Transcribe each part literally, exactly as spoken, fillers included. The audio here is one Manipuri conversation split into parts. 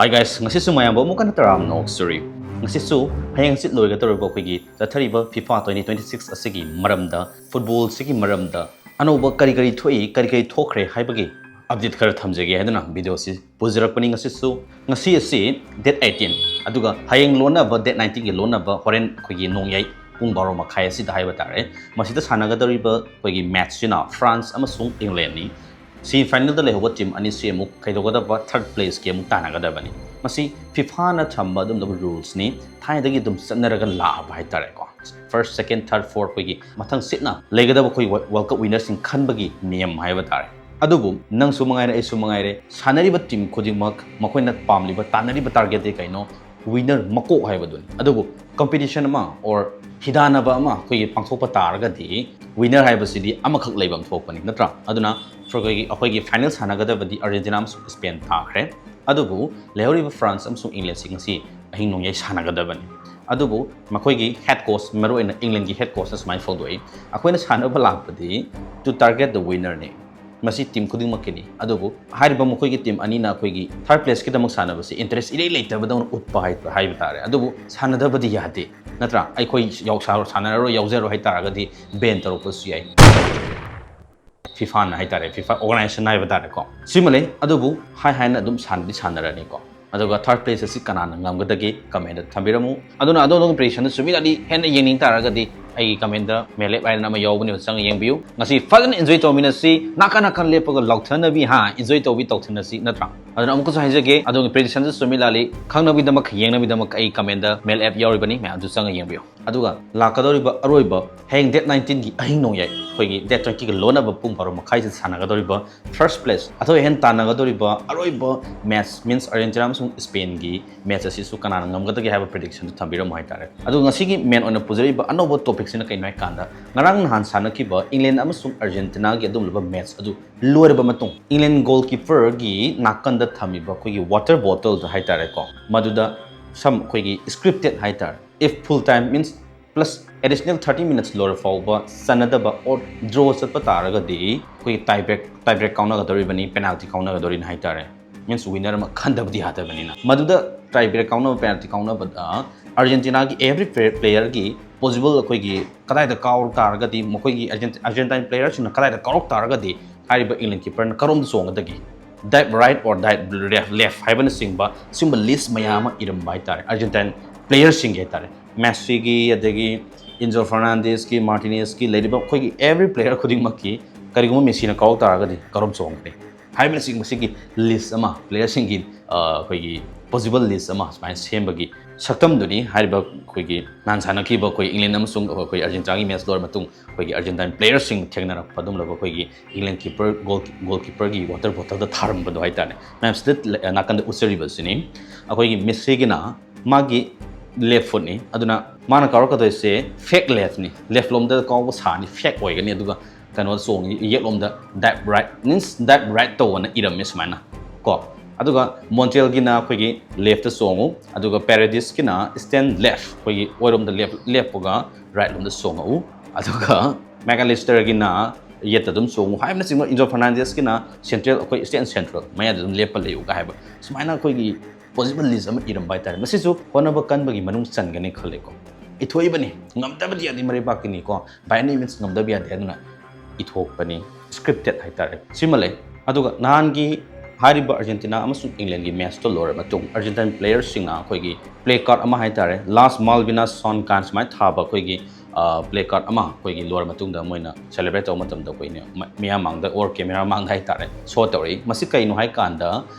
Hi guys, ꯉꯁꯤꯁꯨ ꯃꯌꯥꯝꯕꯨ ꯑꯃꯨꯛ ꯍꯟꯅ ꯇꯔꯥꯝꯅ ꯑꯣꯛꯆꯔꯤ꯫ ꯉꯁꯤꯁꯨ ꯍꯌꯦꯡ ꯍꯪꯆꯤꯠ ꯂꯣꯏꯒꯗꯧꯔꯤꯕ ꯑꯩꯈꯣꯏꯒꯤ ꯆꯠꯊꯔꯤꯕ FIFA twenty twenty-six ꯑꯁꯤꯒꯤ ꯃꯔꯝꯗ, ꯐꯨꯠꯕꯣꯜꯁꯤꯒꯤ ꯃꯔꯝꯗ, ꯑꯅꯧꯕ ꯀꯔꯤ ꯀꯔꯤ ꯊꯣꯛꯏ, ꯀꯔꯤ ꯀꯔꯤ ꯊꯣꯛꯈ꯭ꯔꯦ ꯍꯥꯏꯕꯒꯤ update ꯈꯔ ꯊꯝꯖꯒꯦ ꯍꯥꯏꯗꯨꯅ video ꯑꯁꯤ ꯄꯨꯖꯔꯛꯄꯅꯤ ꯉꯁꯤꯁꯨ꯫ ꯉꯁꯤ ꯑꯁꯤ date eighteen, ꯑꯗꯨꯒ ꯍꯌꯦꯡ ꯂꯣꯟꯅꯕ date nineteen ꯒꯤ ꯂꯣꯟꯅꯕ ꯍꯣꯔꯦꯟ ꯑꯩꯈꯣꯏꯒꯤ ꯅꯣꯡꯌꯥꯏ ꯄꯨꯡ ꯕꯥꯔꯣ ꯃꯈꯥꯏ ꯑꯁꯤꯗ ꯍꯥꯏꯕ ꯇꯥꯔꯦ꯫ ꯃꯁꯤꯗ ꯁꯥꯟꯅꯒꯗꯧꯔꯤꯕ ꯑꯩꯈꯣꯏꯒꯤ match ꯁꯤꯅ France ꯑꯃꯁꯨꯡ England ꯅꯤ꯫ Semi final ꯗ ꯂꯩꯍꯧꯕ team ꯑꯅꯤꯁꯤ ꯑꯃꯨꯛ ꯀꯩꯗꯧꯒꯗꯕ, third place ꯀꯤ ꯑꯃꯨꯛ ꯇꯥꯟꯅꯒꯗꯕꯅꯤ꯫ ꯃꯁꯤ FIFA ꯅ ꯊꯝꯕ ꯑꯗꯨꯝꯂꯕ rules ꯅꯤ꯫ ꯊꯥꯏꯅꯗꯒꯤ ꯑꯗꯨꯝ ꯆꯠꯅꯔꯒ ꯂꯥꯛꯑꯕ ꯍꯥꯏꯇꯥꯔꯦꯀꯣ꯫ First, second, third, fourth ꯑꯩꯈꯣꯏꯒꯤ ꯃꯊꯪ ꯁꯤꯠꯅ ꯂꯩꯒꯗꯕ ꯑꯩꯈꯣꯏ World Cup winner ꯁꯤꯡ ꯈꯟꯕꯒꯤ ꯅꯤꯌꯝ ꯍꯥꯏꯕ ꯇꯥꯔꯦ꯫ ꯑꯗꯨꯕꯨ ꯅꯪꯁꯨ ꯃꯉꯥꯏꯔꯦ, ꯑꯩꯁꯨ ꯃꯉꯥꯏꯔꯦ, ꯁꯥꯟꯅꯔꯤꯕ team ꯈꯨꯗꯤꯡꯃꯛ ꯃꯈꯣꯏꯅ ꯄꯥꯝꯂꯤꯕ, ꯇꯥꯟꯅꯔꯤꯕ target ꯇꯤ ꯀꯩꯅꯣ? Winner ꯃꯀꯣꯛ ꯍꯥꯏꯕꯗꯨꯅꯤ꯫ ꯑꯗꯨꯕꯨ competition ꯑꯃ or ꯍꯤꯗꯥꯟꯅꯕ ꯑꯃ ꯑꯩꯈꯣꯏꯒꯤ ꯄꯥꯡꯊꯣꯛꯄ ꯇꯥꯔꯒꯗꯤ winner ꯍꯥꯏꯕꯁꯤꯗꯤ ꯑꯃꯈꯛ ꯂꯩꯐꯝ ꯊꯣꯛꯄꯅꯤ, ꯅꯠꯇ꯭ꯔꯥ? ꯑꯗꯨꯅ ꯑꯩꯈꯣꯏꯒꯤ, ꯑꯩꯈꯣꯏꯒꯤ final ꯁꯥꯟꯅꯒꯗꯕꯗꯤ Argentina ꯑꯃꯁꯨꯡ Spain ꯇꯥꯈ꯭ꯔꯦ꯫ ꯑꯗꯨꯕꯨ ꯂꯩꯍꯧꯔꯤꯕ France ꯑꯃꯁꯨꯡ England ꯁꯤ ꯉꯁꯤ ꯑꯍꯤꯡ ꯅꯣꯡꯌꯥꯏ ꯁꯥꯟꯅꯒꯗꯕꯅꯤ꯫ ꯑꯗꯨꯕꯨ ꯃꯈꯣꯏꯒꯤ head coach, ꯃꯔꯨꯑꯣꯏꯅ England ꯒꯤ head coach ꯅ ꯁꯨꯃꯥꯏꯅ ꯐꯣꯡꯗꯣꯛꯏ, "ꯑꯩꯈꯣꯏꯅ ꯁꯥꯟꯅꯕ ꯂꯥꯛꯄꯗꯤ to target the winner ꯅꯤ꯫ ꯃꯁꯤ team ꯈꯨꯗꯤꯡꯃꯛꯀꯤꯅꯤ꯫ ꯑꯗꯨꯕꯨ ꯍꯥꯏꯔꯤꯕ ꯃꯈꯣꯏꯒꯤ team ꯑꯅꯤꯅ ꯑꯩꯈꯣꯏꯒꯤ third place ꯀꯤꯗꯃꯛ ꯁꯥꯟꯅꯕꯁꯤ interest ꯏꯔꯩ ꯂꯩꯇꯕꯗꯧꯅ ꯎꯠꯄ ꯍꯥꯏ-, ꯍꯥꯏꯕ ꯇꯥꯔꯦ꯫ ꯑꯗꯨꯕꯨ ꯁꯥꯟꯅꯗꯕꯗꯤ ꯌꯥꯗꯦ, ꯅꯠꯇ꯭ꯔꯥ? ꯑꯩꯈꯣꯏ ꯌꯥꯎ-, ꯁꯥ-, ꯁꯥꯟꯅꯔꯔꯣꯏ, ꯌꯥꯎꯖꯔꯣꯏ ꯍꯥꯏ ꯇꯥꯔꯒꯗꯤ ban ꯇꯧꯔꯛꯄꯁꯨ ꯌꯥꯏ꯫ FIFA ꯅ ꯍꯥꯏ ꯇꯥꯔꯦ, FIFA organization ꯍꯥꯏꯕ ꯇꯥꯔꯦꯀꯣ꯫ ꯁꯤꯃ ꯂꯩ꯫ ꯑꯗꯨꯕꯨ ꯍꯥꯏ ꯍꯥꯏꯅ ꯑꯗꯨꯝ ꯁꯥꯟꯅꯗꯤ ꯁꯥꯟꯅꯔꯅꯤꯀꯣ꯫ ꯑꯗꯨꯒ third place ꯑꯁꯤ ꯀꯅꯥꯅ ꯉꯝꯒꯗꯒꯦ comment ꯊꯝꯕꯤꯔꯝꯃꯨ꯫ ꯑꯗꯨꯅ ꯑꯗꯣꯝ ꯑꯗꯣꯝꯒꯤ prediction ꯁꯨꯃꯤꯠ ꯑꯂꯤ ꯍꯦꯟꯅ ꯌꯦꯡꯅꯤꯡ ꯇꯥꯔꯒꯗꯤ ꯑꯩꯒꯤ comment ꯗ ꯃꯦꯂꯦꯞ ꯍꯥꯏꯅ ꯑꯃ ꯌꯥꯎꯕꯅꯦ, ꯆꯪꯉ ꯌꯦꯡꯕꯤꯌꯨ꯫ ꯉꯁꯤ ꯐꯖꯅ enjoy ꯇꯧꯃꯤꯟꯅꯁꯤ, ꯅꯥꯀꯟ ꯅꯥꯀꯟ ꯂꯦꯞꯄꯒ ꯂꯥꯎꯊꯅꯕꯤ, ꯍꯥ, enjoy ꯇꯧꯕꯤ ꯇꯧꯊꯅꯁꯤ, ꯅꯠꯇ꯭ꯔꯥ? ꯑꯗꯨꯅ ꯑꯃꯨꯛꯀꯁꯨ ꯍꯥꯏꯖꯒꯦ, ꯑꯗꯣꯝꯒꯤ prediction ꯁꯨ ꯆꯨꯝꯃꯤ ꯂꯥꯜꯂꯤ ꯈꯪꯅꯕꯒꯤꯗꯃꯛ, ꯌꯦꯡꯅꯕꯒꯤꯗꯃꯛ ꯑꯩ comment ꯗ ꯃꯦꯂꯦꯞ ꯌꯥꯎꯔꯤꯕꯅꯤ, ꯃꯌꯥꯝꯁꯨ ꯆꯪꯉ ꯌꯦꯡꯕꯤꯌꯨ꯫ ꯑꯗꯨꯒ ꯂꯥꯛꯀꯗꯧꯔꯤꯕ ꯑꯔꯣꯏꯕ ꯍꯌꯦꯡ date nineteen ꯒꯤ ꯑꯍꯤꯡ ꯅꯣꯡꯌꯥꯏ, ꯑꯩꯈꯣꯏꯒꯤ date twenty ꯒꯤ ꯂꯣꯟꯅꯕ ꯄꯨꯡ ꯕꯥꯔꯣ ꯃꯈꯥꯏꯁꯤꯗ ꯁꯥꯟꯅꯒꯗꯧꯔꯤꯕ first place, ꯑꯊꯣꯏ ꯑꯍꯦꯟ ꯇꯥꯟꯅꯒꯗꯧꯔꯤꯕ ꯑꯔꯣꯏꯕ match, means Argentina ꯑꯃꯁꯨꯡ Spain ꯒꯤ match ꯑꯁꯤꯁꯨ ꯀꯅꯥꯅ ꯉꯝꯒꯗꯒꯦ ꯍꯥꯏꯕ prediction ꯗꯨ ꯊꯝꯕꯤꯔꯝꯃꯨ ꯍꯥꯏꯇꯥꯔꯦ꯫ ꯑꯗꯨꯒ ꯉꯁꯤꯒꯤ main ꯑꯣꯏꯅ ꯄꯨꯖꯔꯛꯏꯕ ꯑꯅꯧꯕ topic ꯁꯤꯅ ꯀꯩꯅꯣ ꯍꯥꯏꯀꯥꯟꯗ, ꯉꯔꯥꯡ ꯅꯍꯥꯟ ꯁꯥꯟꯅꯈꯤꯕ England ꯑꯃꯁꯨꯡ Argentina ꯒꯤ ꯑꯗꯨꯒꯨꯝꯂꯕ match ꯑꯗꯨ ꯂꯣꯏꯔꯕ ꯃꯇꯨꯡ, England goalkeeper ꯒꯤ ꯅꯥꯀꯟꯗ ꯊꯝꯃꯤꯕ ꯑꯩꯈꯣꯏꯒꯤ water bottle ꯗꯨ ꯍꯥꯏꯇꯥꯔꯦꯀꯣ, ꯃꯗꯨꯗ some ꯑꯩꯈꯣꯏꯒꯤ scripted ꯍꯥꯏꯇꯥꯔꯦ, if full time means plus additional thirty minutes ꯂꯣꯏꯔ ꯐꯥꯎꯕ ꯆꯟꯅꯗꯕ or draw ꯆꯠꯄ ꯇꯥꯔꯒꯗꯤ ꯑꯩꯈꯣꯏꯒꯤ tie break, tie break ꯀꯥꯎꯅꯒꯗꯧꯔꯤꯕꯅꯤ, penalty ꯀꯥꯎꯅꯒꯗꯧꯔꯤꯅꯤ ꯍꯥꯏꯇꯥꯔꯦ꯫ ꯃꯤꯟꯁ ꯋꯤꯟꯅꯔ ꯑꯃ ꯈꯟꯗꯕꯗꯤ ꯌꯥꯗꯕꯅꯤꯅ꯫ ꯃꯗꯨꯗ ꯇꯥꯏ ꯕ꯭ꯔꯦꯛ ꯀꯥꯎꯅꯕ, ꯄꯦꯅꯥꯜꯇꯤ ꯀꯥꯎꯅꯕꯗ ꯑꯥꯔꯖꯦꯟꯇꯤꯅꯥꯒꯤ ꯑꯦꯚ꯭ꯔꯤ ꯄ꯭ꯂꯦꯌꯔꯒꯤ ꯄꯣꯖꯤꯕꯜ ꯑꯩꯈꯣꯏꯒꯤ ꯀꯗꯥꯏꯗ ꯀꯥꯎꯔ ꯇꯥꯔꯒꯗꯤ ꯃꯈꯣꯏꯒꯤ ꯑꯥꯔꯖꯦꯟꯇꯥꯏꯟ ꯄ꯭ꯂꯦꯌꯔꯁꯤꯡꯅ ꯀꯗꯥꯏꯗ ꯀꯥꯎꯔꯛ ꯇꯥꯔꯒꯗꯤ ꯍꯥꯏꯔꯤꯕ ꯏꯪꯂꯦꯟ ꯀꯤꯄꯔꯅ ꯀꯔꯣꯝꯗ ꯆꯣꯡꯒꯗꯒꯦ, dive right or dive left ꯍꯥꯏꯕꯅꯆꯤꯡꯕ ꯁꯤꯒꯨꯝꯕ ꯂꯤꯁ ꯃꯌꯥꯝ ꯑꯃ ꯏꯔꯝꯕ ꯍꯥꯏꯇꯥꯔꯦ ꯑꯥꯔꯖꯦꯟꯇꯥꯏꯟ ꯄ꯭ꯂꯦꯌꯔꯁꯤꯡꯒꯤ ꯍꯥꯏꯇꯥꯔꯦ꯫ ꯃꯦꯁꯤꯒꯤ, ꯑꯗꯒꯤ ꯏꯟꯖꯣ ꯐꯔꯅꯥꯟꯗꯦꯁꯀꯤ, ꯃꯥꯔꯇꯤꯅꯦꯁꯀꯤ, ꯂꯩꯔꯤꯕ ꯑꯩꯈꯣꯏꯒꯤ ꯑꯦꯚ꯭ꯔꯤ ꯄ꯭ꯂꯦꯌꯔ ꯈꯨꯗꯤꯡꯃꯛꯀꯤ ꯀꯔꯤꯒꯨꯝꯕ ꯃꯦꯁꯤꯅ ꯀꯥꯎꯔꯛ ꯇꯥꯔꯒꯗꯤ ꯀꯔꯣꯝ ꯆꯣꯡꯒꯅꯤ ꯍꯥꯏꯕꯅꯆꯤꯡꯕꯁꯤꯒꯤ ꯂꯤꯁ ꯑꯃ, ꯄ꯭ꯂꯦꯌꯔꯁꯤꯡꯒꯤ ꯑꯩꯈꯣꯏꯒꯤ ꯄꯣꯖꯤꯕꯜ ꯂꯤꯁ ꯑꯃ ꯁꯨꯃꯥꯏꯅ ꯁꯦꯝꯕꯒꯤ ꯁꯛꯇꯝꯗꯨꯅꯤ ꯍꯥꯏꯔꯤꯕ ꯑꯩꯈꯣꯏꯒꯤ ꯅꯍꯥꯟ ꯁꯥꯟꯅꯈꯤꯕ ꯑꯩꯈꯣꯏ ꯏꯪꯂꯦꯟ ꯑꯃꯁꯨꯡ ꯑꯩꯈꯣꯏ ꯑꯥꯔꯖꯦꯟꯇꯤꯅꯥꯒꯤ ꯃꯦꯠꯆ ꯂꯣꯏꯔ ꯃꯇꯨꯡ ꯑꯩꯈꯣꯏꯒꯤ ꯑꯥꯔꯖꯦꯟꯇꯥꯏꯟ ꯄ꯭ꯂꯦꯌꯔꯁꯤꯡ ꯊꯦꯡꯅꯔꯛꯄ ꯑꯗꯨꯒꯨꯝꯂꯕ ꯑꯩꯈꯣꯏꯒꯤ ꯏꯪꯂꯦꯟ ꯀꯤꯄꯔ, ꯒꯣꯜ ꯒꯣꯜ ꯀꯤꯄꯔꯒꯤ ꯋꯥꯇꯔ ꯕꯣꯇꯜꯗ ꯊꯥꯔꯝꯕꯗꯣ ꯍꯥꯏꯇꯥꯔꯦ꯫ ꯃꯌꯥꯝꯁꯤꯗ ꯅꯥꯀꯟꯗ ꯎꯠꯆꯔꯤꯕꯁꯤꯅꯤ꯫ ꯑꯩꯈꯣꯏꯒꯤ ꯃꯦꯁꯤꯒꯤꯅ ꯃꯥꯒꯤ ꯂꯦꯐ ꯐꯨꯠꯅꯤ, ꯑꯗꯨꯅ ꯃꯥꯅ ꯀꯥꯎꯔꯛꯀꯗꯣꯏꯁꯦ ꯐꯦꯛ ꯂꯦꯐꯅꯤ, ꯂꯦꯐ ꯂꯣꯝꯗ ꯀꯥꯎꯕ ꯁꯥꯅꯤ, ꯐꯦꯛ ꯑꯣꯏꯒꯅꯤ꯫ ꯑꯗꯨꯒ ꯀꯩꯅꯣ ꯆꯣꯡꯉꯤ, ꯌꯦꯠꯂꯣꯝꯗ dive right, means dive right ꯇꯧꯕꯅ ꯏꯔꯝꯃꯦ ꯁꯨꯃꯥꯏꯅ ꯀꯣ꯫ ꯑꯗꯨꯒ ꯃꯣꯟꯇꯦꯜꯒꯤꯅ ꯑꯩꯈꯣꯏꯒꯤ ꯂꯦꯐꯇ ꯆꯣꯡꯉꯨ, ꯑꯗꯨꯒ ꯄꯦꯔꯦꯗꯤꯁꯀꯤꯅ stand left, ꯑꯩꯈꯣꯏꯒꯤ ꯑꯣꯏꯔꯣꯝꯗ ꯂꯦꯞ ꯂꯦꯞꯄꯒ ꯔꯥꯏꯠ ꯂꯣꯝꯗ ꯆꯣꯡꯉꯛꯎ꯫ ꯑꯗꯨꯒ ꯃꯦꯀꯥꯂꯤꯁꯇꯔꯒꯤꯅ ꯌꯦꯠꯇ ꯑꯗꯨꯝ ꯆꯣꯡꯉꯨ ꯍꯥꯏꯕꯅꯆꯤꯡꯕ, ꯏꯟꯖꯣ ꯐꯔꯅꯥꯟꯗꯦꯁꯀꯤꯅ ꯁꯦꯟꯇ꯭ꯔꯦꯜ, ꯑꯩꯈꯣꯏ stand central ꯃꯌꯥꯗ ꯑꯗꯨꯝ ꯂꯦꯞꯄ ꯂꯩꯌꯨꯒ ꯍꯥꯏꯕ ꯁꯨꯃꯥꯏꯅ ꯑꯩꯈꯣꯏꯒꯤ ꯄꯣꯖꯤꯕꯜ ꯂꯤꯁ ꯑꯃ ꯏꯔꯝꯕ ꯍꯥꯏꯇꯥꯔꯦ꯫ ꯃꯁꯤꯁꯨ ꯍꯣꯠꯅꯕ ꯀꯟꯕꯒꯤ ꯃꯅꯨꯡ ꯆꯟꯒꯅꯤ ꯈꯜꯂꯦꯀꯣ꯫ ꯏꯊꯣꯛꯏꯕꯅꯤ, ꯉꯝꯗꯕꯗꯤ ꯌꯥꯗꯦ ꯃꯔꯩꯕꯥꯛꯀꯤꯅꯤꯀꯣ, by any means ꯉꯝꯗꯕ ꯌꯥꯗꯦ, ꯑꯗꯨꯅ ꯏꯊꯣꯛꯄꯅꯤ, scripted ꯍꯥꯏꯇꯥꯔꯦ꯫ ꯁꯤꯃ ꯂꯩ꯫ ꯑꯗꯨꯒ ꯅꯍꯥꯟꯒꯤ ꯍꯥꯏꯔꯤꯕ ꯑꯥꯔꯖꯦꯟꯇꯤꯅꯥ ꯑꯃꯁꯨꯡ ꯏꯪꯂꯦꯟꯒꯤ ꯃꯦꯠꯆꯇꯣ ꯂꯣꯏꯔ ꯃꯇꯨꯡ ꯑꯥꯔꯖꯦꯟꯇꯥꯏꯟ ꯄ꯭ꯂꯦꯌꯔꯁꯤꯡꯅ ꯑꯩꯈꯣꯏꯒꯤ ꯄ꯭ꯂꯦ ꯀꯥꯔꯠ ꯑꯃ ꯍꯥꯏꯇꯥꯔꯦ, ꯂꯥꯁ ꯃꯥꯜꯕꯤꯅꯥꯁ ꯁꯣꯟ ꯀꯥꯟ ꯁꯨꯃꯥꯏꯅ ꯊꯥꯕ ꯑꯩꯈꯣꯏꯒꯤ ꯄ꯭ꯂꯦ ꯀꯥꯔꯠ ꯑꯃ ꯑꯩꯈꯣꯏꯒꯤ ꯂꯣꯏꯔ ꯃꯇꯨꯡꯗ ꯃꯣꯏꯅ ꯁꯦꯂꯦꯕ꯭ꯔꯦꯠ ꯇꯧꯕ ꯃꯇꯝꯗ ꯑꯩꯈꯣꯏꯅ ꯃ- ꯃꯤꯌꯥꯝ ꯃꯥꯡꯗ ꯑꯣꯔ ꯀꯦꯃꯦꯔꯥ ꯃꯥꯡꯗ ꯍꯥꯏꯇꯥꯔꯦ ꯁꯣ ꯇꯧꯔꯛꯏ꯫ ꯃꯁꯤ ꯀꯩꯅꯣ ꯍꯥꯏ ꯀꯥꯟꯗ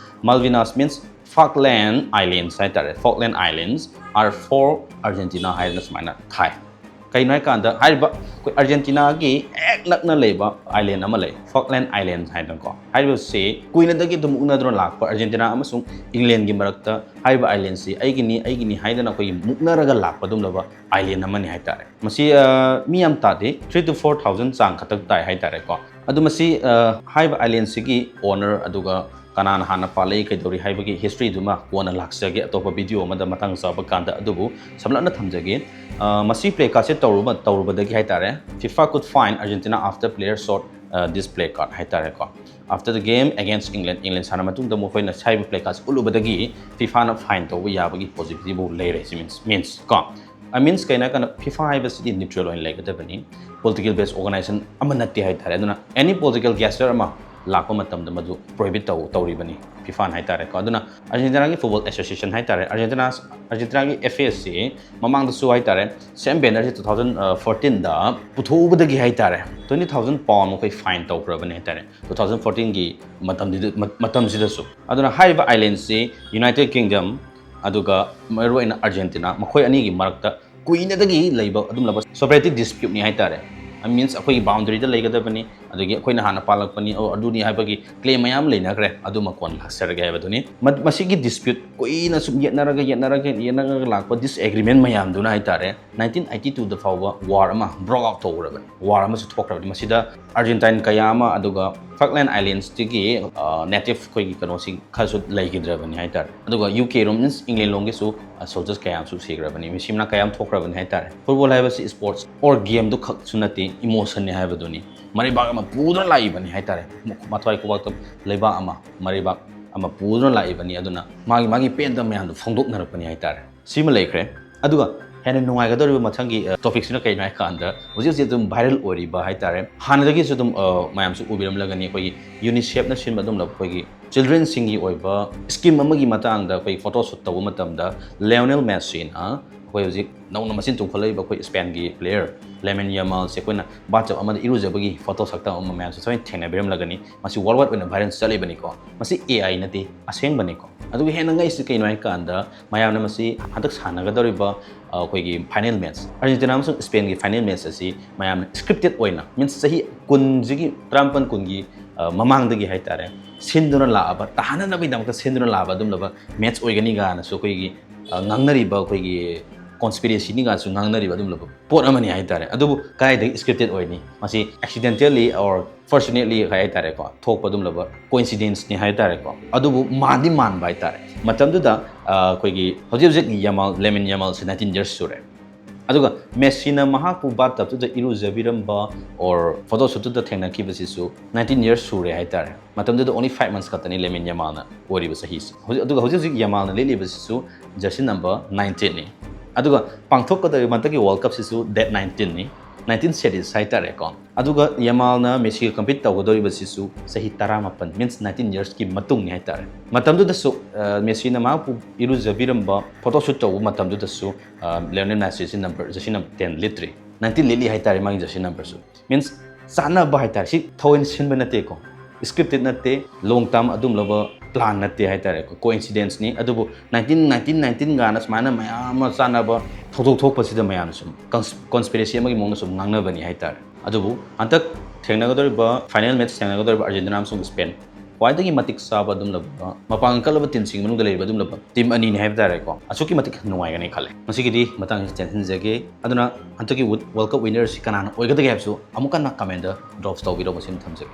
ꯃꯥꯜꯕꯤꯅꯥꯁ ꯃꯤꯟꯁ ꯐꯥꯛꯂꯦꯟ ꯑꯥꯏꯂꯦꯟꯁ ꯍꯥꯏꯇꯥꯔꯦ, ꯐꯥꯛꯂꯦꯟ ꯑꯥꯏꯂꯦꯟꯁ are for Argentina ꯍꯥꯏꯗꯅ ꯁꯨꯃꯥꯏꯅ ꯊꯥꯏ꯫ ꯀꯩꯅꯣ ꯍꯥꯏꯀꯥꯟꯗ ꯍꯥꯏꯔꯤꯕ ꯑꯩꯈꯣꯏ ꯑꯥꯔꯖꯦꯟꯇꯤꯅꯥꯒꯤ ꯍꯦꯛ ꯅꯛꯅ ꯂꯩꯕ ꯑꯥꯏꯂꯦꯟ ꯑꯃ ꯂꯩ, ꯐꯥꯛꯂꯦꯟ ꯑꯥꯏꯂꯦꯟ ꯍꯥꯏꯗꯅꯀꯣ꯫ ꯍꯥꯏꯔꯤꯕꯁꯤ ꯀꯨꯏꯅꯗꯒꯤ ꯑꯗꯨꯝ ꯃꯨꯛꯅꯗꯨꯅ ꯂꯥꯛꯄ ꯑꯥꯔꯖꯦꯟꯇꯤꯅꯥ ꯑꯃꯁꯨꯡ ꯏꯪꯂꯦꯟꯒꯤ ꯃꯔꯛꯇ ꯍꯥꯏꯔꯤꯕ ꯑꯥꯏꯂꯦꯟꯁꯤ ꯑꯩꯒꯤꯅꯤ ꯑꯩꯒꯤꯅꯤ ꯍꯥꯏꯗꯅ ꯑꯩꯈꯣꯏꯒꯤ ꯃꯨꯛꯅꯔꯒ ꯂꯥꯛꯄ ꯑꯗꯨꯒꯨꯝꯂꯕ ꯑꯥꯏꯂꯦꯟ ꯑꯃꯅꯤ ꯍꯥꯏꯇꯥꯔꯦ꯫ ꯃꯁꯤ ꯑ, ꯃꯤ ꯌꯥꯝ ꯇꯥꯗꯦ, three to four thousand ꯆꯥꯡ ꯈꯛꯇ ꯇꯥꯏ ꯍꯥꯏꯇꯥꯔꯦꯀꯣ꯫ ꯑꯗꯨ ꯃꯁꯤ ꯑ, ꯍꯥꯏꯔꯤꯕ ꯑꯥꯏꯂꯦꯟꯁꯤꯒꯤ ꯑꯣꯅꯔ ꯑꯗꯨꯒ ꯀꯅꯥꯅ ꯍꯥꯟꯅ ꯄꯥꯜꯂꯛꯏ, ꯀꯩꯗꯧꯔꯤ ꯍꯥꯏꯕꯒꯤ historyꯗꯨꯃ ꯀꯣꯟꯅ ꯂꯥꯛꯆꯒꯦ ꯑꯇꯣꯞꯄ video ꯑꯃꯗ ꯃꯇꯥꯡ ꯆꯥꯕ ꯀꯥꯟꯗ꯫ ꯑꯗꯨꯕꯨ ꯁꯝꯂꯞꯅ ꯊꯝꯖꯒꯦ, ꯑ, ꯃꯁꯤ play cardꯁꯦ ꯇꯧꯔꯨꯕ ꯇꯧꯔꯨꯕꯗꯒꯤ ꯍꯥꯏꯇꯥꯔꯦ, FIFA could fine Argentina after player showed, uh, this play card ꯍꯥꯏꯇꯥꯔꯦꯀꯣ꯫ After the game against England, England ꯁꯥꯟꯅ ꯃꯇꯨꯡꯗ ꯃꯈꯣꯏꯅ ꯍꯥꯏꯔꯤꯕ play cardꯁꯦ ꯎꯠꯂꯨꯕꯗꯒꯤ FIFAꯅ fine ꯇꯧꯕ ꯌꯥꯕꯒꯤ possibilityꯐꯥꯎ ꯂꯩꯔꯦ꯫ ꯁꯤ means, means ꯀꯣ, I means ꯀꯩꯅꯣ ꯍꯥꯏꯔꯀꯥꯟꯗ, FIFA ꯍꯥꯏꯕꯁꯤꯗꯤ neutral ꯑꯣꯏꯅ ꯂꯩꯒꯗꯕꯅꯤ, political based organization ꯑꯃ ꯅꯠꯇꯦ ꯍꯥꯏꯇꯥꯔꯦ꯫ ꯑꯗꯨꯅ any political gesture ꯑꯃ ꯂꯥꯛꯄ ꯃꯇꯝꯗ ꯃꯗꯨ prohibit ꯇꯧ ꯇꯧꯔꯤꯕꯅꯤ FIFAꯅ ꯍꯥꯏꯇꯥꯔꯦꯀꯣ꯫ ꯑꯗꯨꯅ Argentinaꯒꯤ football association ꯍꯥꯏꯇꯥꯔꯦ, Argentina Argentinaꯒꯤ FA ꯑꯁꯤ ꯃꯃꯥꯡꯗꯁꯨ ꯍꯥꯏꯇꯥꯔꯦ, same bannerꯁꯤ two thousand fourteenꯗ ꯄꯨꯊꯣꯛꯎꯕꯗꯒꯤ ꯍꯥꯏꯇꯥꯔꯦ, twenty thousand pound ꯃꯈꯣꯏ fine ꯇꯧꯈ꯭ꯔꯕꯅꯤ ꯍꯥꯏꯇꯥꯔꯦ, two thousand fourteenꯒꯤ ꯃꯇꯝꯗꯨꯗ ꯃꯇꯝꯁꯤꯗꯁꯨ꯫ ꯑꯗꯨꯅ ꯍꯥꯏꯔꯤꯕ islandꯁꯤ United Kingdom, ꯑꯗꯨꯒ ꯃꯔꯨꯑꯣꯏꯅ Argentina, ꯃꯈꯣꯏ ꯑꯅꯤꯒꯤ ꯃꯔꯛꯇ ꯀꯨꯏꯅꯗꯒꯤ ꯂꯩꯕ ꯑꯗꯨꯝꯂꯕ sovereignty disputeꯅꯤ ꯍꯥꯏꯇꯥꯔꯦ꯫ I means ꯑꯩꯈꯣꯏꯒꯤ boundaryꯗ ꯂꯩꯒꯗꯕꯅꯤ, ꯑꯗꯒꯤ ꯑꯩꯈꯣꯏꯅ ꯍꯥꯟꯅ ꯄꯥꯜꯂꯛꯄꯅꯤ, ꯑꯣ, ꯑꯗꯨꯅꯤ ꯍꯥꯏꯕꯒꯤ claim ꯃꯌꯥꯝ ꯂꯩꯅꯈ꯭ꯔꯦ꯫ ꯑꯗꯨꯃ ꯀꯣꯟꯅ ꯂꯥꯛꯆꯔꯒꯦ ꯍꯥꯏꯕꯗꯨꯅꯤ꯫ ꯃ-, ꯃꯁꯤꯒꯤ dispute ꯀꯨꯏꯅ ꯁꯨꯝ ꯌꯦꯠꯅꯔꯒ, ꯌꯦꯠꯅꯔꯒ, ꯌꯦꯠꯅꯔꯒ ꯂꯥꯛꯄ disagreement ꯃꯌꯥꯝꯗꯨꯅ ꯍꯥꯏꯇꯥꯔꯦ, nineteen eighty twoꯗ ꯐꯥꯎꯕ war ꯑꯃ broke out ꯇꯧꯈ꯭ꯔꯕꯅꯤ꯫ War ꯑꯃꯁꯨ ꯊꯣꯛꯈ꯭ꯔꯕꯅꯤ꯫ ꯃꯁꯤꯗ Argentine ꯀꯌꯥ ꯑꯃ, ꯑꯗꯨꯒ Falkland Islandsꯇꯒꯤ, ꯑ, native ꯑꯩꯈꯣꯏꯒꯤ ꯀꯩꯅꯣꯁꯤꯡ ꯈꯔꯁꯨ ꯂꯩꯈꯤꯗ꯭ꯔꯕꯅꯤ ꯍꯥꯏꯇꯥꯔꯦ꯫ ꯑꯗꯨꯒ UK ꯔꯣꯝ, means England ꯂꯣꯝꯒꯤꯁꯨ, ꯑ, soldiers ꯀꯌꯥ ꯑꯃꯁꯨ ꯁꯤꯈ꯭ꯔꯕꯅꯤ, ꯃꯤꯁꯤꯡꯅ ꯀꯌꯥ ꯑꯃ ꯊꯣꯛꯈ꯭ꯔꯕꯅꯤ ꯍꯥꯏꯇꯥꯔꯦ꯫ Football ꯍꯥꯏꯕꯁꯤ sports or gameꯗꯨ ꯈꯛꯁꯨ ꯅꯠꯇꯦ, emotionꯅꯤ ꯍꯥꯏꯕꯗꯨꯅꯤ꯫ ꯃꯔꯩꯕꯥꯛ ꯑꯃ ꯄꯨꯗꯨꯅ ꯂꯥꯛꯏꯕꯅꯤ ꯍꯥꯏꯇꯥꯔꯦ꯫ ꯃꯊ꯭ꯋꯥꯏ ꯈꯨꯕꯥꯛꯇ ꯂꯩꯕꯥꯛ ꯑꯃ, ꯃꯔꯩꯕꯥꯛ ꯑꯃ ꯄꯨꯗꯨꯅ ꯂꯥꯛꯏꯕꯅꯤ꯫ ꯑꯗꯨꯅ ꯃꯥꯒꯤ, ꯃꯥꯒꯤ ꯄꯦꯟꯗꯕ ꯃꯌꯥꯝꯗꯣ ꯐꯣꯡꯗꯣꯛꯅꯔꯛꯄꯅꯤ ꯍꯥꯏꯇꯥꯔꯦ꯫ ꯁꯤꯃ ꯂꯩꯈ꯭ꯔꯦ꯫ ꯑꯗꯨꯒ ꯍꯦꯟꯅ ꯅꯨꯡꯉꯥꯏꯒꯗꯧꯔꯤꯕ ꯃꯊꯪꯒꯤ, ꯑ, topicꯁꯤꯅ ꯀꯩꯅꯣ ꯍꯥꯏ ꯀꯥꯟꯗ, ꯍꯧꯖꯤꯛ ꯍꯧꯖꯤꯛ ꯑꯗꯨꯝ viral ꯑꯣꯏꯔꯤꯕ ꯍꯥꯏꯇꯥꯔꯦ, ꯍꯥꯟꯅꯗꯒꯤꯁꯨ ꯑꯗꯨꯝ, ꯑ, ꯃꯌꯥꯝꯁꯨ ꯎꯕꯤꯔꯝꯂꯒꯅꯤ, ꯑꯩꯈꯣꯏꯒꯤ UNICEFꯅ ꯁꯤꯟꯕ ꯑꯗꯨꯝ ꯑꯩꯈꯣꯏꯒꯤ childrenꯁꯤꯡꯒꯤ ꯑꯣꯏꯕ scheme ꯑꯃꯒꯤ ꯃꯇꯥꯡꯗ ꯑꯩꯈꯣꯏ photo shoot ꯇꯧꯕ ꯃꯇꯝꯗ Lionel Messiꯅ, ꯑꯩꯈꯣꯏ ꯍꯧꯖꯤꯛ ꯅꯧꯅ ꯃꯆꯤꯟ ꯇꯨꯝꯈꯠꯂꯛꯏꯕ ꯑꯩꯈꯣꯏ Spainꯒꯤ player Lamine Yamalꯁꯦ ꯑꯩꯈꯣꯏꯅ bathtub ꯑꯃꯗ ꯏꯔꯨꯖꯕꯒꯤ photo ꯁꯛꯇꯝ ꯑꯃ ꯃꯌꯥꯝꯁꯨ ꯁꯣꯏꯅ ꯊꯦꯡꯅꯕꯤꯔꯝꯂꯒꯅꯤ꯫ ꯃꯁꯤ worldwide ꯑꯣꯏꯅ viral ꯆꯠꯂꯤꯕꯅꯤꯀꯣ꯫ ꯃꯁꯤ AI ꯅꯠꯇꯦ, ꯑꯁꯦꯡꯕꯅꯤꯀꯣ꯫ ꯑꯗꯨꯒ ꯍꯦꯟꯅ ꯉꯛꯏꯁꯤ ꯀꯩꯅꯣ ꯍꯥꯏ ꯀꯥꯟꯗ, ꯃꯌꯥꯝꯅ ꯃꯁꯤ ꯍꯟꯗꯛ ꯁꯥꯟꯅꯒꯗꯧꯔꯤꯕ, ꯑ, ꯑꯩꯈꯣꯏꯒꯤ final match, Argentina ꯑꯃꯁꯨꯡ Spainꯒꯤ final match ꯑꯁꯤ ꯃꯌꯥꯝꯅ scripted ꯑꯣꯏꯅ, means ꯆꯍꯤ ꯀꯨꯟꯁꯤꯒꯤ, ꯇꯔꯥꯃꯥꯄꯟ ꯀꯨꯟꯒꯤ, ꯑ, ꯃꯃꯥꯡꯗꯒꯤ ꯍꯥꯏꯇꯥꯔꯦ, ꯁꯤꯟꯗꯨꯅ ꯂꯥꯛꯑꯕ, ꯇꯥꯍꯟꯅꯅꯕꯒꯤꯗꯃꯛꯇ ꯁꯤꯟꯗꯨꯅ ꯂꯥꯛꯑꯕ ꯑꯗꯨꯝꯂꯕ match ꯑꯣꯏꯒꯅꯤ ꯀꯥꯏꯅꯁꯨ ꯑꯩꯈꯣꯏꯒꯤ, ꯑ, ꯉꯥꯡꯅꯔꯤꯕ ꯑꯩꯈꯣꯏꯒꯤ conspiracyꯅꯤ ꯀꯥꯏꯅꯁꯨ ꯉꯥꯡꯅꯔꯤꯕ ꯑꯗꯨꯝꯂꯕ ꯄꯣꯠ ꯑꯃꯅꯤ ꯍꯥꯏꯇꯥꯔꯦ꯫ ꯑꯗꯨꯕꯨ ꯀꯗꯥꯏꯗꯒꯤ scripted ꯑꯣꯏꯅꯤ? ꯃꯁꯤ accidentally or Fortunately ꯍꯥꯏꯇꯥꯔꯦꯀꯣ, ꯊꯣꯛꯄ ꯑꯗꯨꯝꯂꯕ coincidenceꯅꯤ ꯍꯥꯏꯇꯥꯔꯦꯀꯣ꯫ ꯑꯗꯨꯕꯨ ꯃꯥꯟꯗꯤ ꯃꯥꯟꯕ ꯍꯥꯏꯇꯥꯔꯦ꯫ ꯃꯇꯝꯗꯨꯗ ꯑ, ꯑꯩꯈꯣꯏꯒꯤ ꯍꯧꯖꯤꯛ ꯍꯧꯖꯤꯛ ꯌꯥꯃꯥꯜ, ꯂꯦꯃꯤꯟ ꯌꯥꯃꯥꯜꯁꯦ nineteen years ꯁꯨꯔꯦ꯫ ꯑꯗꯨꯒ ꯃꯦꯁꯤꯅ ꯃꯍꯥꯛꯄꯨ bathtubꯇꯨꯗ ꯏꯔꯨꯖꯕꯤꯔꯝꯕ or photoshootꯇꯨꯗ ꯊꯦꯡꯅꯈꯤꯕꯁꯤꯁꯨ nineteen years ꯁꯨꯔꯦ ꯍꯥꯏꯇꯥꯔꯦ꯫ ꯃꯇꯝꯗꯨꯗ only five months ꯈꯛꯇꯅꯤ ꯂꯦꯃꯤꯟ ꯌꯥꯃꯥꯜꯅ ꯑꯣꯏꯔꯤꯕ ꯆꯍꯤꯁꯦ꯫ ꯍꯧꯖꯤꯛ, ꯑꯗꯨꯒ ꯍꯧꯖꯤꯛ ꯍꯧꯖꯤꯛ ꯌꯥꯃꯥꯜꯅ ꯂꯤꯠꯂꯤꯕꯁꯤꯁꯨ jersey number nineteenꯅꯤ꯫ ꯑꯗꯨꯒ ꯄꯥꯡꯊꯣꯛꯀꯗꯧꯔꯤꯕ ꯍꯟꯗꯛꯀꯤ World Cupꯁꯤꯁꯨ date nineteenꯅꯤ, nineteen series ꯍꯥꯏꯇꯥꯔꯦꯀꯣ꯫ ꯑꯗꯨꯒ ꯌꯥꯃꯥꯜꯅ ꯃꯦꯁꯤꯒ compete ꯇꯧꯒꯗꯧꯔꯤꯕꯁꯤꯁꯨ ꯆꯍꯤ ꯇꯔꯥꯃꯥꯄꯟ, means nineteen yearsꯀꯤ ꯃꯇꯨꯡꯅꯤ ꯍꯥꯏꯇꯥꯔꯦ꯫ ꯃꯇꯝꯗꯨꯗꯁꯨ ꯑ, ꯃꯦꯁꯤꯅ ꯃꯍꯥꯛꯄꯨ ꯏꯔꯨꯖꯕꯤꯔꯝꯕ photoshoot ꯇꯧꯕ ꯃꯇꯝꯗꯨꯗꯁꯨ ꯑ, Lionel ꯃꯦꯁꯤꯁꯤ number, jersey number ten ꯂꯤꯠꯇ꯭ꯔꯤ, nineteen ꯂꯤꯠꯂꯤ ꯍꯥꯏꯇꯥꯔꯦ ꯃꯥꯒꯤ jersey numberꯁꯨ꯫ Means ꯆꯥꯟꯅꯕ ꯍꯥꯏꯇꯥꯔꯦ꯫ ꯁꯤ ꯊꯑꯣꯏꯅ ꯁꯤꯟꯕ ꯅꯠꯇꯦꯀꯣ, scripted ꯅꯠꯇꯦ, long term ꯑꯗꯨꯝꯂꯕ plan ꯅꯠꯇꯦ ꯍꯥꯏꯇꯥꯔꯦꯀꯣ, coincidenceꯅꯤ꯫ ꯑꯗꯨꯕꯨ nineteen nineteen nineteen ꯒꯥꯅ ꯁꯨꯃꯥꯏꯅ ꯃꯌꯥꯝ ꯑꯃ ꯆꯥꯟꯅꯕ ꯊꯧꯗꯣꯛ ꯊꯣꯛꯄꯁꯤꯗ ꯃꯌꯥꯝꯅ ꯁꯨꯝ cons-, conspiracy ꯑꯃꯒꯤ ꯃꯑꯣꯡꯗ ꯁꯨꯝ ꯉꯥꯡꯅꯕꯅꯤ ꯍꯥꯏꯇꯥꯔꯦ꯫ ꯑꯗꯨꯕꯨ ꯍꯟꯗꯛ ꯊꯦꯡꯅꯒꯗꯧꯔꯤꯕ, final match ꯊꯦꯡꯅꯒꯗꯧꯔꯤꯕ ꯑꯥꯔꯖꯦꯟꯇꯤꯅꯥ ꯑꯃꯁꯨꯡ ꯁ꯭ꯄꯦꯟ, ꯈ꯭ꯋꯥꯏꯗꯒꯤ ꯃꯇꯤꯛ ꯆꯥꯕ ꯑꯗꯨꯝꯂꯕ, ꯃꯄꯥꯡꯒꯜ ꯀꯜꯂꯕ teamꯁꯤꯡꯒꯤ ꯃꯅꯨꯡꯗ ꯂꯩꯔꯤꯕ ꯑꯗꯨꯝꯂꯕ team ꯑꯅꯤꯅꯤ ꯍꯥꯏꯕ ꯇꯥꯔꯦꯀꯣ꯫ ꯑꯁꯨꯛꯀꯤ ꯃꯇꯤꯛ ꯅꯨꯡꯉꯥꯏꯒꯅꯤ ꯈꯜꯂꯦ꯫ ꯉꯁꯤꯒꯤꯗꯤ ꯃꯇꯥꯡꯁꯤꯗ ꯇꯦꯟꯁꯤꯟꯖꯒꯦ꯫ ꯑꯗꯨꯅ ꯍꯟꯗꯛꯀꯤ World Cup winnerꯁꯤ ꯀꯅꯥꯅ ꯑꯣꯏꯒꯗꯒꯦ ꯍꯥꯏꯕꯁꯨ ꯑꯃꯨꯛ ꯍꯟꯅ commentꯗ drop ꯇꯧꯕꯤꯔꯣ꯫ ꯃꯁꯤꯃ ꯊꯝꯖꯒꯦ꯫